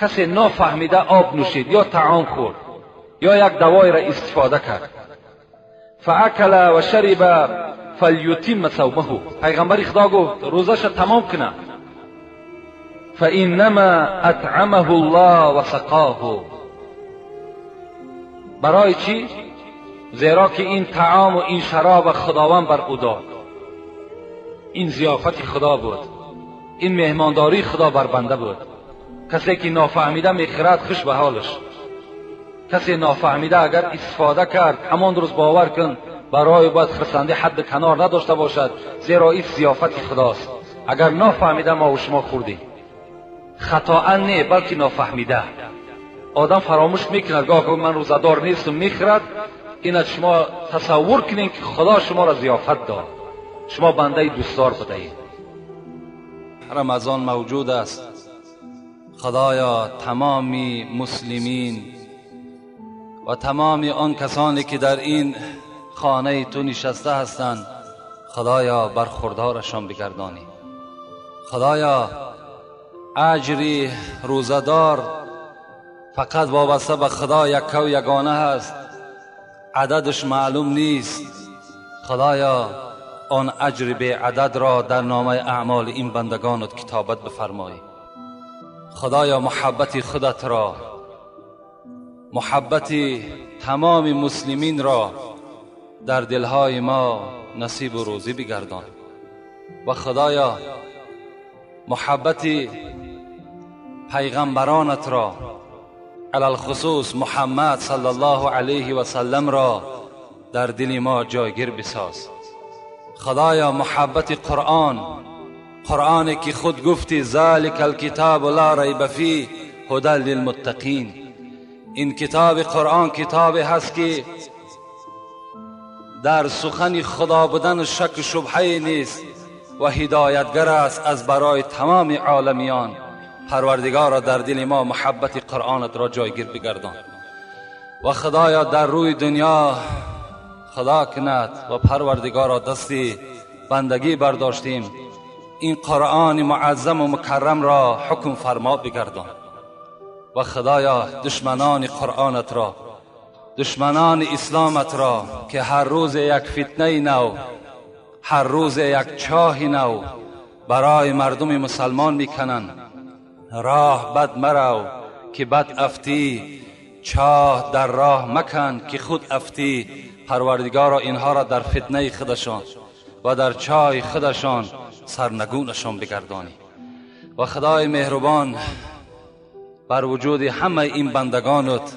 کسی نافهمیده آب نوشید یا طعام خورد یا یک دوای را استفاده کرد، فاکل و شرب فلیتم صومه، پیغمبر خدا گفت روزش تمام کنه. فانما اطعمه الله و سقاه. برای چی؟ زیرا که این طعام و این شراب خداوند بر او داد. این ضیافت خدا بود، این مهمانداری خدا بر بنده بود. کسی که نافهمیده میخرد خوش به حالش. کسی نافهمیده اگر استفاده کرد همان روز باور کن برای باید خرسندی حد کنار نداشته باشد، زیرا این ضیافت خداست. اگر نافهمیده ما و شما خوردیم، خطا نه بلکه نافهمیده. آدم فراموش میکند، گاه من روزه‌دار نیستم میخرد. این شما تصور کنین که خدا شما را ضیافت داد، شما بنده دوستدار بودید. رمضان موجود است. خدایا تمامی مسلمین و تمامی آن کسانی که در این خانه تو نشسته هستند، خدایا برخوردارشان بگردانی. خدایا اجری روزه‌دار فقط وابسته به خدا یک و یگانه هست، عددش معلوم نیست. خدایا آن اجر به عدد را در نامه اعمال این بندگانت کتابت بفرمایی. خدایا محبت خودت را، محبت تمام مسلمین را در دلهای ما نصیب و روزی بگردان. و خدایا محبت پیغمبرانت را، علی الخصوص محمد صلی الله علیه و سلم را در دل ما جایگیر بساز. خدایا محبت قرآن، قرآنی که خود گفتی ذلک الکتاب لا ریب فیه هدی للمتقین. این کتاب قرآن کتابی هست که در سخن خدا بودن شک و شبهه نیست و هدایتگر است از برای تمام عالمیان. پروردگارا در دل ما محبت قرآنت را جایگیر بگردان. و خدایا در روی دنیا خدا کند و پروردگارا دستی بندگی برداشتیم، این قرآن معظم و مکرم را حکم فرما بگردان. و خدایا دشمنان قرآنت را، دشمنان اسلامت را که هر روز یک فتنه نو، هر روز یک چاه نو برای مردم مسلمان میکنند، راه بد مرو که بد افتی، چاه در راه مکن که خود افتی. پروردگارا اینها را در فتنه خودشان و در چای خودشان سرنگونشان بگردانی. و خدای مهربان بر وجود همه این بندگانت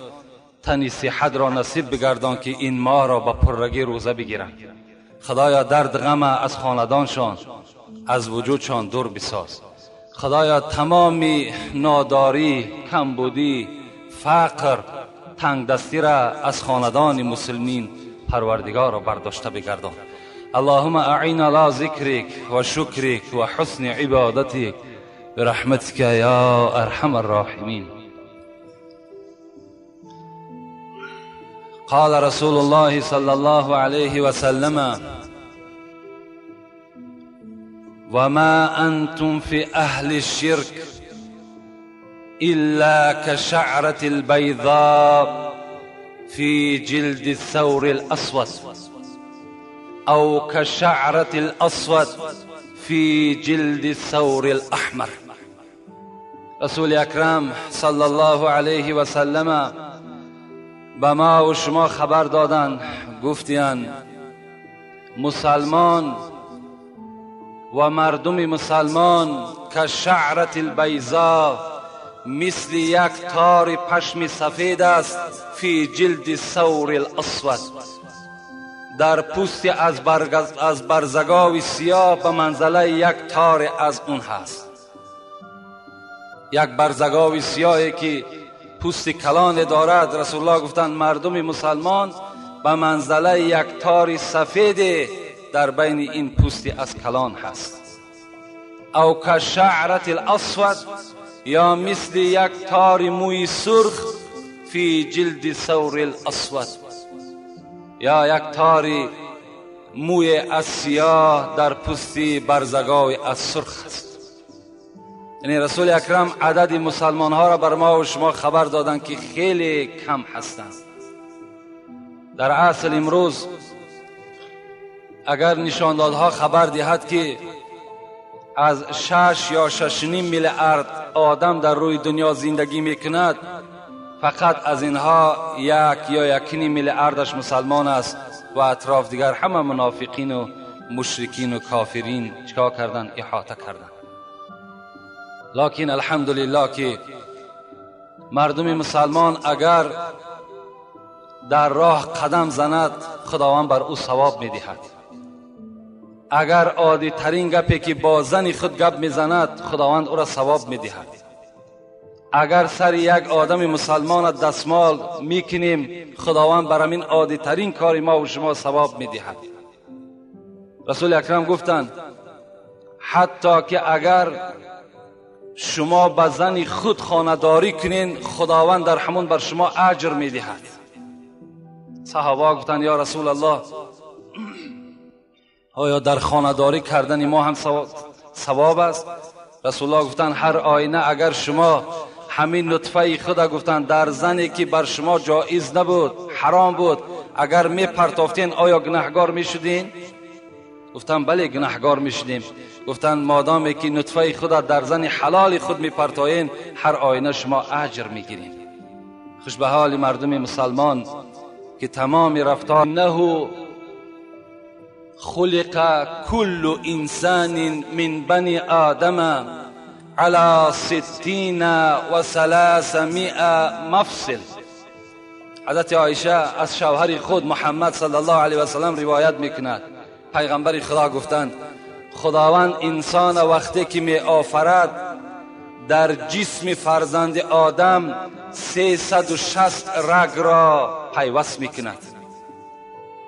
تنی صحت را نصیب بگردان که این ماه را با پرگی روزه بگیرند. خدایا درد غم از خاندانشان، از وجودشان دور بساز. خدایا تمامی ناداری، کمبودی، فقر، تنگ دستی را از خاندان مسلمین پروردگار را برداشته بگردان. اللهم اعنا على ذکرک و شکرک و حسن عبادتک برحمتک یا ارحم الراحمین. قال رسول الله صلى الله عليه وسلم: وما أنتم في أهل الشرك إلا كشعرة البيضاء في جلد الثور الأسود أو كشعرة الأسود في جلد الثور الأحمر. رسول اکرم صلی الله علیه و سلم به ما و شما خبر دادن، گفتین مسلمان و مردم مسلمان که شعرت البیضا، مثل یک تار پشم سفید است، فی جلد ثور الاسود، در پوست از برزگاو سیاه به منزله یک تار از اون هست. یک برزگاو سیاهی که پوست کلان دارد، رسول الله گفتند مردم مسلمان به منزله یک تار سفید در بین این پوست از کلان هست. او که شعرت الاسود، یا مثل یک تار موی سرخ، فی جلد ثور الاسود، یا یک تار موی از سیاه در پوست برزگاو از سرخ است. یعنی رسول اکرم عدد مسلمان ها را بر ما و شما خبر دادند که خیلی کم هستند. در اصل امروز اگر نشاندادها خبر دهد که از 6 یا 6.5 میلیارد آدم در روی دنیا زندگی میکند، فقط از اینها 1 یا 1.5 میلیاردش مسلمان است و اطراف دیگر همه منافقین و مشرکین و کافرین چکار کردن؟ احاطه کردن. لکن الحمدلله که مردم مسلمان اگر در راه قدم زند خداوند بر او ثواب میدهد. اگر عادی ترین گپی که با زن خود گپ میزند خداوند او را ثواب میدهد. اگر سر یک آدم مسلمان دستمال میکنیم خداوند بر همین عادی ترین کار ما و شما ثواب میدهد. رسول اکرم گفتند حتی که اگر شما به زن خود خانه‌داری کنین خداوند در همون بر شما اجر میدهد. صحابه گفتند یا رسول الله، آیا در خانه‌داری کردن ما هم ثواب است؟ رسول الله گفتند هر آینه اگر شما همین نطفه خود گفتند در زنی که بر شما جایز نبود، حرام بود، اگر می پرتافتین آیا گناهگار می شدین؟ گفتند بله گناهگار می شدیم. گفتند مادامی که نطفه خود در زن حلال خود می پرتاین هر آینه شما اجر می گیرین. خوش به حال مردم مسلمان که تمام رفتار نه خلق كل انسان من بني آدم على 360 مفصل. حضرت عایشه از شوهر خود محمد صلی الله علیه و سلم روایت میکند پیغمبر خدا گفتند خداوند انسان وقتی که می آفرد در جسم فرزند آدم 360 رگ را پیوست میکند.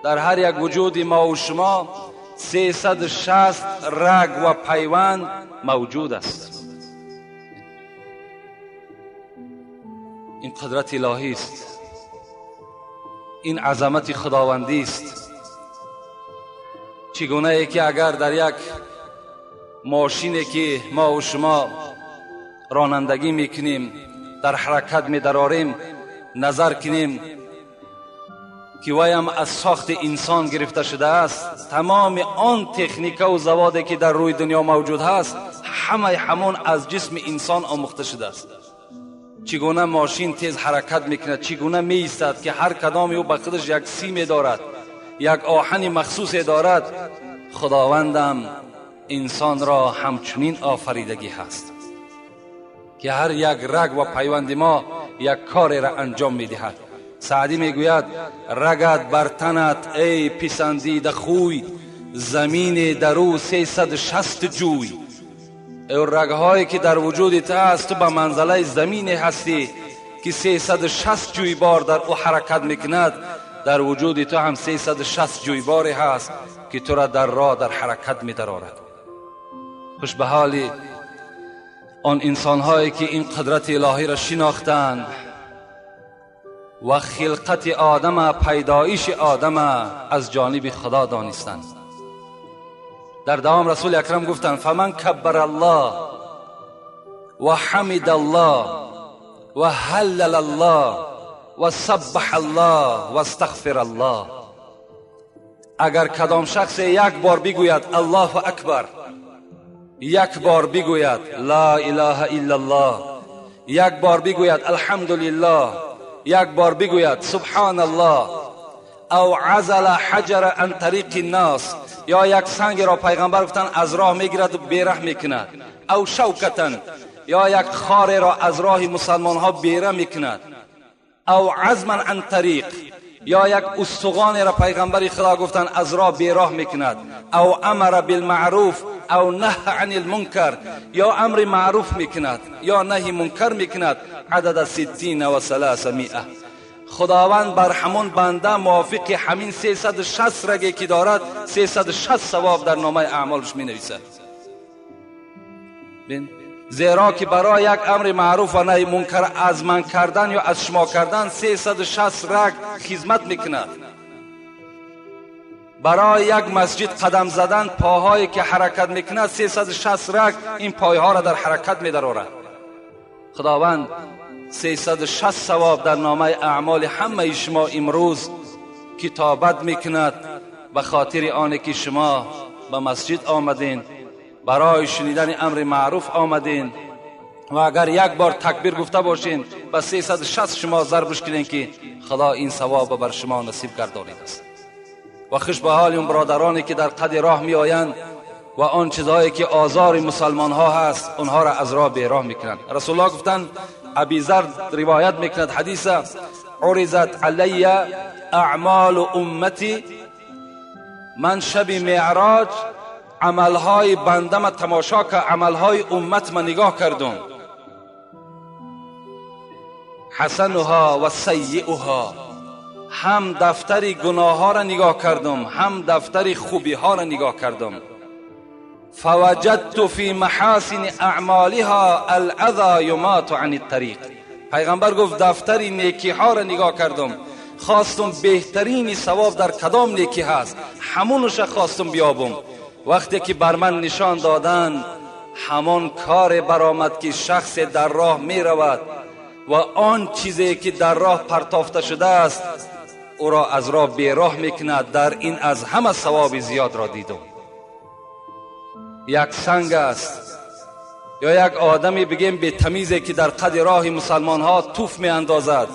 در هر یک وجود ما و شما 360 رگ و پیوند موجود است. این قدرت الهی است، این عظمت خداوندی است. چگونه ای که اگر در یک ماشینی که ما و شما رانندگی میکنیم در حرکت میدراریم نظر کنیم که وایم از ساخت انسان گرفته شده است، تمام آن تکنیک و زوادی که در روی دنیا موجود هست همه همون از جسم انسان آموخته شده است. چگونه ماشین تیز حرکت میکند، چگونه میایستد که هر کدام او به خودش یک سیم دارد، یک آهن مخصوص دارد. خداوندم انسان را همچنین آفریدگی هست که هر یک رگ و پیوند ما یک کار را انجام میدهد. سعدی میگوید رگت بر تنت ای پسندیده خوی، زمین در او 360 جوی. ای رگهایی که در وجود تو هست تو به منزله زمین هستی که 360 جوی بار در او حرکت میکند، در وجود تو هم 360 جوی باری هست که تو را در راه در حرکت میدرارد. خوش به حال آن انسانهایی که این قدرت الهی را شناختند و خلقت آدم، پیدایش آدم از جانب خدا دانستند. در دوام رسول اکرم گفتند فمن کبر الله و حمد الله و هلل الله و سبح الله و استغفر الله. اگر کدام شخص یک بار بگوید الله اکبر، یک بار بگوید لا اله الا الله، یک بار بگوید الحمدلله، یک بار بگوید سبحان الله، او عزل حجر عن طریق الناس، یا یک سنگ را پیغمبر گفتن از راه میگیرد و بیره میکند، او شوکتن، یا یک خار را از راه مسلمان ها بیره میکند، او عزما عن طریق، یا یک استخوان را پیغمبر خدا گفتن از راه بیراه میکند، او امر بالمعروف او نهی عن المنکر، یا امر معروف میکند یا نهی منکر میکند، عدد 360. خداوند بر همون بنده موافق همین 360 رگی که دارد 360 ثواب در نامه اعمالش می نویسد. زیرا که برای یک امر معروف و نهی منکر از من کردن یا از شما کردن 360 رگ خدمت میکند. برای یک مسجد قدم زدن پاهایی که حرکت میکند 360 رگ این پایها را در حرکت میدرارد. خداوند 360 ثواب در نامه اعمال همه شما امروز کتابت میکند به خاطر آن که شما به مسجد آمدین، برای شنیدن امر معروف آمدین و اگر یک بار تکبیر گفته باشین به 360 شما ضربش کنین که خدا این ثواب بر شما نصیب گردانید است. و خوش به حال اون برادرانی که در قد راه می آیند و آن چیزهایی که آزار مسلمان ها هست اونها را از راه بیراه میکنند. رسول الله گفتند، ابی ذر روایت میکند حدیث، عرضت علی اعمال امتی، من شب معراج عملهای بنده تماشا که عملهای امت من نگاه کردم، حسنها و سیئها، هم دفتر گناه ها را نگاه کردم هم دفتر خوبی ها را نگاه کردم. فوجدت فی محاسن اعمالها الاذی یمات عن الطریق. پیغمبر گفت دفتر نیکی ها را نگاه کردم، خواستم بهترین ثواب در کدام نیکی هست همونش خواستم بیابم. وقتی که بر من نشان دادن همان کار برآمد که شخص در راه می رود و آن چیزی که در راه پرتافته شده است او را از راه بیراه میکند، در این از همه ثواب زیاد را دیدم. یک سنگ است یا یک آدمی بگیم به تمیزی که در قد راه مسلمان ها توف می اندازد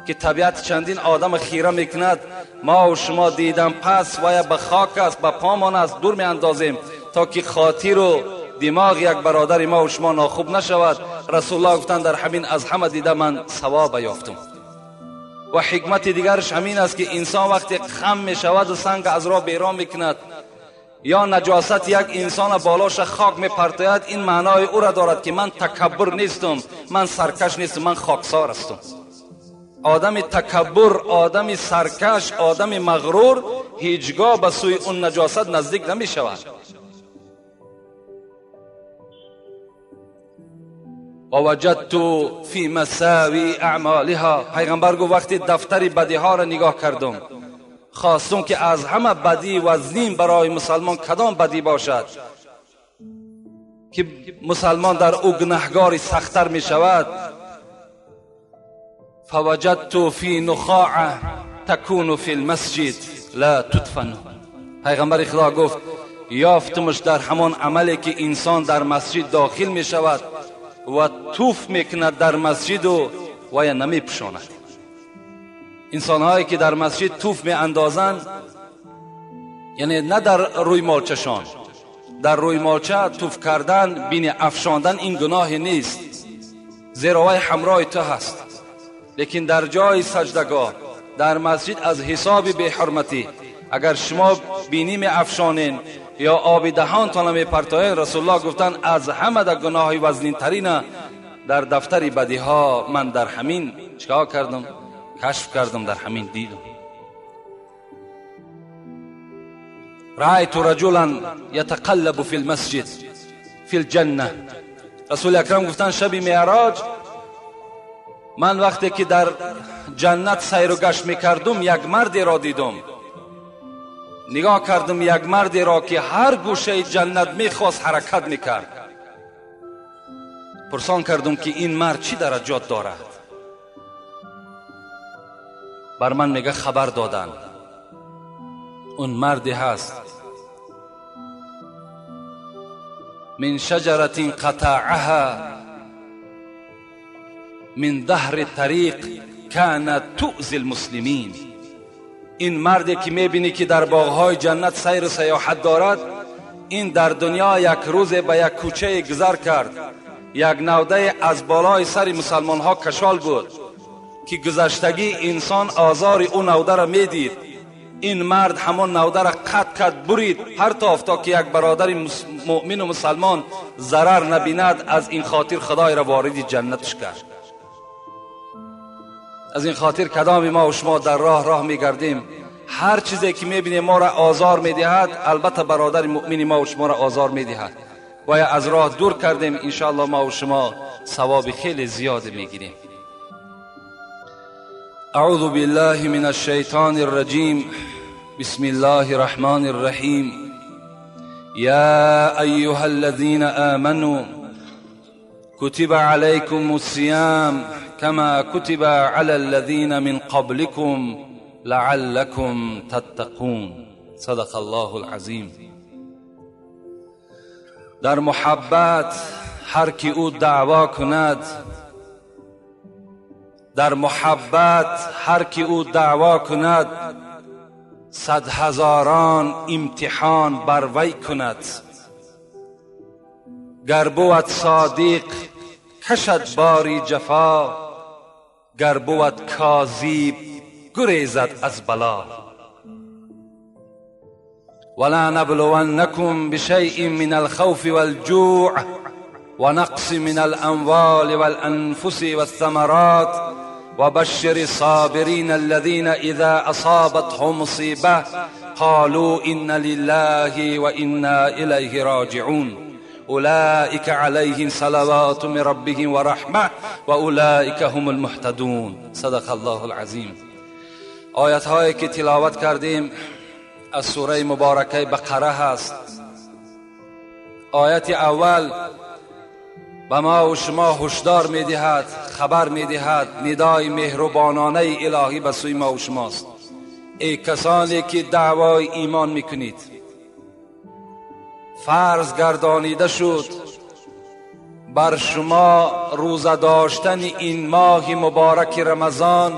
که طبیعت چندین آدم خیره میکند، ما و شما دیدم پس و یا به خاک است به پامان است دور می اندازیم تا که خاطر و دماغ یک برادر ما و شما ناخوب نشود. رسول الله گفتند در همین از همه دیده من ثواب یافتم. و حکمت دیگرش همین است که انسان وقتی خم می شود و سنگ از راه بیرون میکند یا نجاست یک انسان بالاش خاک می پرتاید، این معنای او را دارد که من تکبر نیستم، من سرکش نیستم، من خاکسار هستم. آدم تکبر، آدم سرکش، آدم مغرور هیچگاه به سوی اون نجاست نزدیک نمی شود. و وجدت فی مساوی اعمالها. پیغمبر گفت وقتی دفتر بدی ها را نگاه کردم خواستم که از همه بدی و وزنین برای مسلمان کدام بدی باشد که مسلمان در او گناهگاری سختتر می شود. فوجدت فی نخاعه تکون فی المسجد لا تدفن. پیغمبر خدا گفت یافتمش در همان عملی که انسان در مسجد داخل می شود و توف میکند در مسجد و یا نمی پوشاند. انسان هایی که در مسجد توف می اندازند، یعنی نه در روی مالچشان، در روی مالچه توف کردن بین افشاندن این گناه نیست، زیرا وی همراه تو هست. لیکن در جای سجدگاه در مسجد از حساب بی حرمتی اگر شما بینی می افشانین یا آب دهانتان می پرتاین، رسول الله گفتن از همه در گناه وزنین ترین در دفتر بدی ها من در همین چیکار کردم؟ کشف کردم، در همین دیدم. رأیت رجلا یتقلب فی المسجد فی الجنه. رسول اکرم گفتن شب معراج من وقتی که در جنت سیر و گشت میکردم یک مردی را دیدم، نگاه کردم یک مردی را که هر گوشه جنت میخواست حرکت میکرد. پرسان کردم که این مرد چی درجات دارد؟ بر من میگه خبر دادن اون مردی هست من شجرة قطعها من ظهر طریق كانت تؤذی المسلمین. این مردی که میبینی که در باغهای جنت سیر و سیاحت دارد، این در دنیا یک روز به یک کوچه گذر کرد، یک نوده از بالای سر مسلمان ها کشال بود که گذشتگی انسان آزار او نوده را میدید. این مرد همان نوده را قطع کرد، برید، پرتافت تا که یک برادر مؤمن و مسلمان ضرر نبیند. از این خاطر خدای را وارد جنتش کرد. از این خاطر کدام ما و شما در راه میگردیم، هر چیزی که میبینیم ما را آزار میدهد، البته برادر مؤمن ما و شما را آزار میدهد و یا از راه دور کردیم، انشاءالله ما و شما ثواب خیلی زیاد میگیریم. اعوذ بالله من الشیطان الرجیم. بسم الله الرحمن الرحیم. یا ایها الذین آمنوا كتب عليكم الصيام كما كتب على الذين من قبلكم لعلكم تتقون. صدق الله العظیم. در محبت هر کی او دعوا کند، در محبت هر کی او دعوا کند، صد هزاران امتحان بر وی کند. گر بود صادق کشد باری جفا، گر بود کاذب گریزد از بلا. ولنبلونکم بشیء من الخوف والجوع ونقص من الأموال والأنفس والثمرات وبشر الصابرين الذين إذا أصابتهم مصيبة قالوا إن لله وإنا إليه راجعون أولئك عليهم صلوات من ربهم ورحمة وأولئك هم المهتدون. صدق الله العظیم. آیت هایی که تلاوت کردیم از سوره مبارکه بقره هست. آیت اول به ما و شما هشدار میدهد، خبر میدهد، ندای مهربانانه الهی به سوی ما و شماست. ای کسانی که دعوای ایمان میکنید، فرض گردانیده شد بر شما روزه داشتن این ماه مبارک رمضان،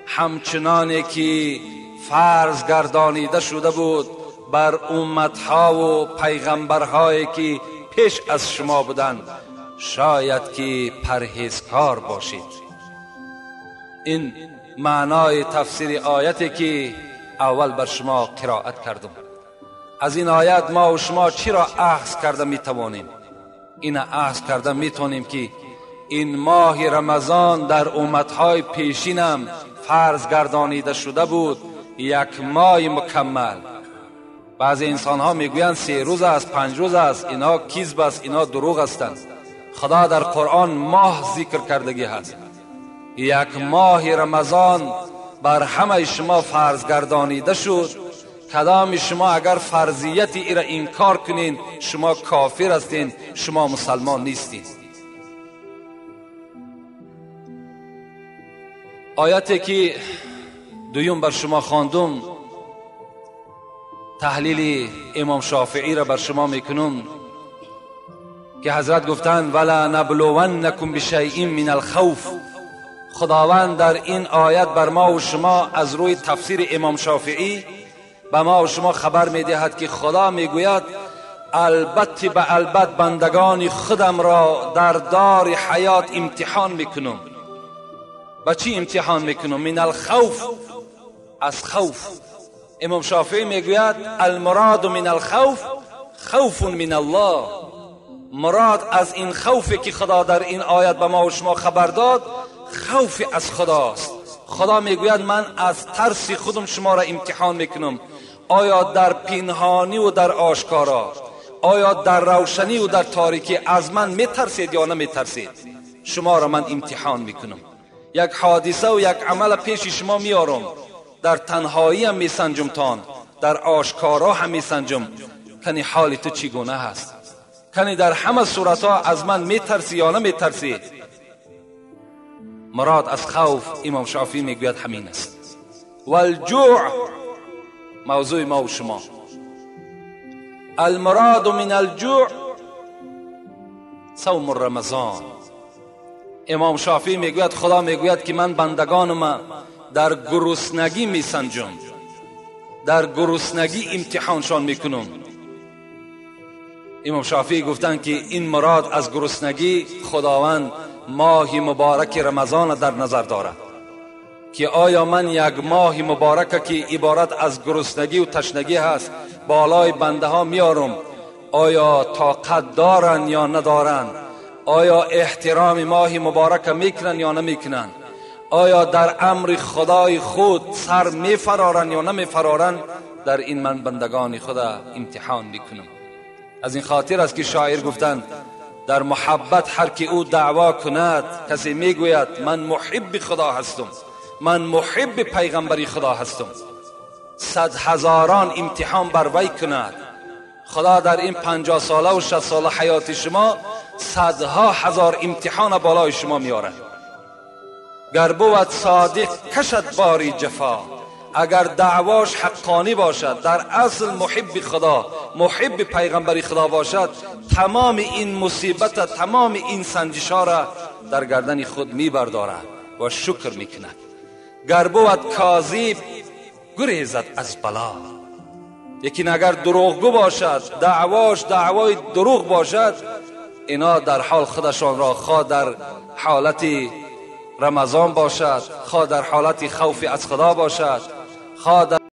همچنانی که فرض گردانیده شده بود بر امتها و پیغمبرهایی که پیش از شما بودند، شاید که پرهیزکار باشید. این معنای تفسیر آیتی که اول بر شما قرائت کردم. از این آیت ما و شما چی را اخذ کرده میتوانیم؟ این اخذ کرده میتوانیم که این ماه رمضان در امتهای پیشینم فرض گردانیده شده بود، یک ماه مکمل. بعضی انسان ها میگویند 3 روز است، 5 روز است، اینا کذب است، اینا دروغ هستند. خدا در قرآن ماه ذکر کردگی هست. یک ماه رمضان بر همه شما فرض گردانیده شد. کدام شما اگر فرضیت ای را انکار کنین، شما کافر هستین، شما مسلمان نیستین. آیتی که دویم بر شما خواندم، تحلیل امام شافعی را بر شما میکنم که حضرت گفتند ولا نبلونکم بشیء من الخوف. خداوند در این آیت بر ما و شما از روی تفسیر امام شافعی به ما و شما خبر میدهد که خدا میگوید البته به البته بندگان خودم را در دار حیات امتحان میکنم. با چی امتحان میکنم؟ من الخوف، از خوف. امام شافعی میگوید المراد من الخوف خوف من الله. مراد از این خوفی که خدا در این آیت به ما و شما خبر داد، خوف از خداست. خدا میگوید من از ترس خودم شما را امتحان میکنم، آیا در پنهانی و در آشکارا، آیا در روشنی و در تاریکی از من میترسید یا نمیترسید؟ شما را من امتحان میکنم. یک حادثه و یک عمل پیش شما میارم، در تنهایی هم میسنجم تان، در آشکارا هم میسنجم، کنی حال تو چگونه هست، کنی در همه صورتها از من میترسی یا نمیترسی. مراد از خوف امام شافعی میگوید همین است. والجوع موضوع ما و شما. المراد من الجوع صوم رمضان. امام شافعی میگوید خدا میگوید که من بندگانم در گرسنگی میسنجم، در گرسنگی امتحانشان میکنم. امام شافعی گفتند که این مراد از گرسنگی خداوند ماه مبارک رمضان در نظر دارد که آیا من یک ماه مبارک که عبارت از گرسنگی و تشنگی هست بالای بنده ها میارم، آیا طاقت دارن یا ندارن؟ آیا احترام ماه مبارک میکنن یا نمیکنن؟ آیا در امر خدای خود سر میفرارن یا نمیفرارن؟ در این من بندگان خدا امتحان میکنم. از این خاطر است که شاعر گفتند در محبت هر کی او دعوا کند، کسی میگوید من محب خدا هستم، من محب پیغمبری خدا هستم، صد هزاران امتحان بر وی کند. خدا در این 50 ساله و 60 ساله حیات شما صدها هزار امتحان بالای شما میاره. گر بود صادق کشد باری جفا، اگر دعواش حقانی باشد، در اصل محب خدا، محب پیغمبر خدا باشد، تمام این مصیبت، تمام این سنجش ها را در گردن خود میبردارد و شکر میکند. گر بود کاذب گریزد از بلا، یکی اگر دروغگو باشد، دعواش دعوای دروغ باشد، اینا در حال خودشان را خواه در حالت رمضان باشد، خواه در حالت خوف از خدا باشد، خواه در